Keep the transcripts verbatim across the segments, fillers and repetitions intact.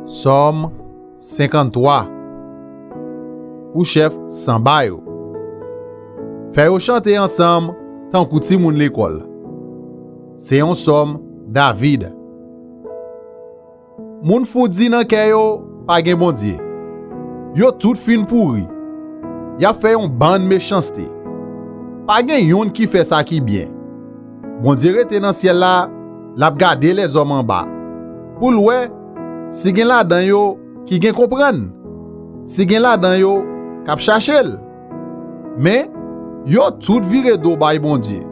Sòm senkanntwa. Pou chèf sanba yo. Fè yo chante ansanm tankou timoun lekòl. Se yon sòm David. Moun fou di nan kè yo, "Pa gen Bondye." Yo tout fin pouri. Y ap fè yon bann mechanste. Pa gen youn ki fè sa ki byen. Bondye rete nan syèl la, l ap gade lèzòm anba, pou l wè si gen ladan yo ki gen konprann, si gen ladan yo k ap chache l. Men, yo tout vire do bay Bondye.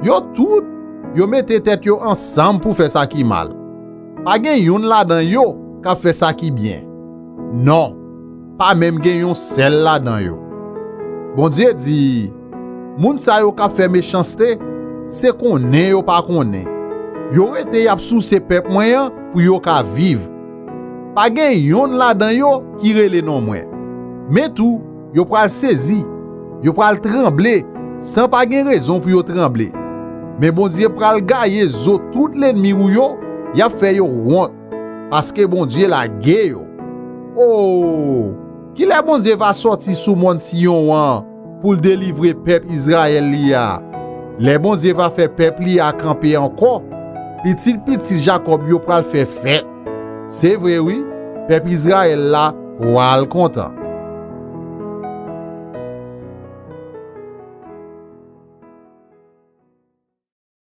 Yo tout, yo mete tèt yo ansanm pou fè sa ki mal. Pa gen youn ladan yo k ap fè sa ki byen. Non, pa menm gen yon sèl ladan yo. Bondye di, "Moun sa yo k ap fè mechanste, se konnen yo pa konnen. Yo rete y ap souse pèp mwen an pou yo ka viv. Pa gen yonn ladan yo ki rele non mwen. Men tou, yo pral sezi, yo pral tranble, san pa gen rezon pou yo tranble. Men Bondye pral gaye zo tout lènmi w yo, y ap fè yo wont, paske Bondye lage yo." O! Kilè Bondye va sòti sou mòn Siyon an pou l delivre pèp Izrayèl li a? Lè Bondye va fè pèp li a kanpe ankò, pitit pitit Jakòb yo pral fè fèt. Se vre wi, pèp Izrayèl la pral kontan.